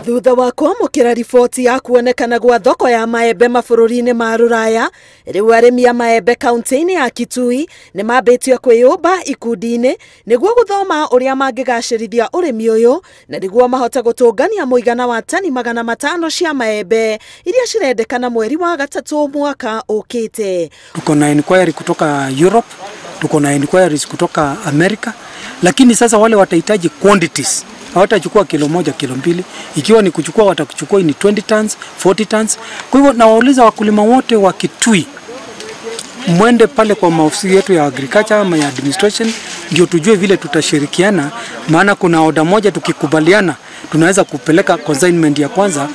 Thutha wa kwamũkĩra riboti ya kuonekana gwa thoko ya maembe mabũrũri-inĩ ma rũraya, rĩu arĩmi a maembe kaunti-inĩ ya Kitui nĩ mambĩtie kwĩyũmba ikundi-inĩ nĩguo gũthoma ũrĩa mangĩgacĩrithia ũrĩmi ũyũ na nĩguo mahote gũtũngania mũigana wa tani 500 cia maembe iria cirendekana mweri wa gatatũ mwaka ũkĩte. Tuko na inquiry kutoka Europe, tuko na inquiries kutoka America, lakini sasa wale watahitaji quantities. Hawatachukua kilo 1, kilo 2, ikiwa ni kuchukua watakuchukua ni 20 tons, 40 tons. Kwa hivyo nawauliza wakulima wote wa Kitui, mwende pale kwa maofisi yetu ya agriculture ama ya administration ndio tujue vile tutashirikiana, maana kuna oda moja tukikubaliana tunaweza kupeleka consignment ya kwanza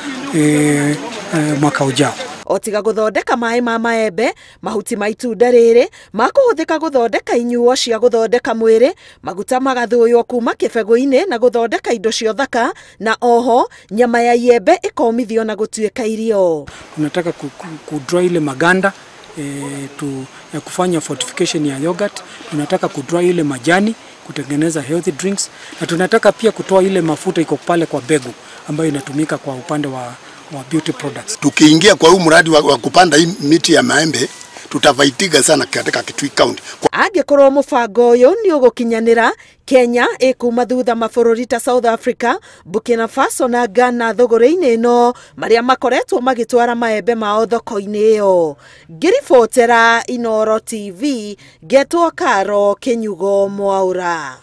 mwaka ujao. Otiga guthondeka maĩ ma maembe, mahuti ma itunda rĩrĩ makũhũthĩka gũthondeka inyuo cia gũthondeka mwĩrĩ, maguta magathũywo kuma kĩbegũ-inĩ na gũthondeka indo cia ũthaka, na oho nyama ya iembe ĩkomithio na gũtuĩka irio. Tunataka kudraw ile maganda ya kufanya fortification ya yogurt, tunataka kudraw ile majani kutengeneza healthy drinks, na tunataka pia kutoa ile mafuta iko pale kwa begu ambayo inatumika kwa upande wa beauty products. Tukiingia kwa huu mradi wa kupanda hii miti ya maembe tutafaitika sana katika Kitui County. Angĩkorwo mũbango ũyũ nĩ ũgũkinyanĩra, Kenya ĩkuma thutha mabũrũri ta South Africa, Burkina Faso na Ghana thũgũrĩ-inĩ ĩno marĩa makoretwo magĩtwara maembe mao thoko-inĩ ĩyo. Ngĩribotera Inooro TV, ngetwo Karo Kĩnyugo Mwaura.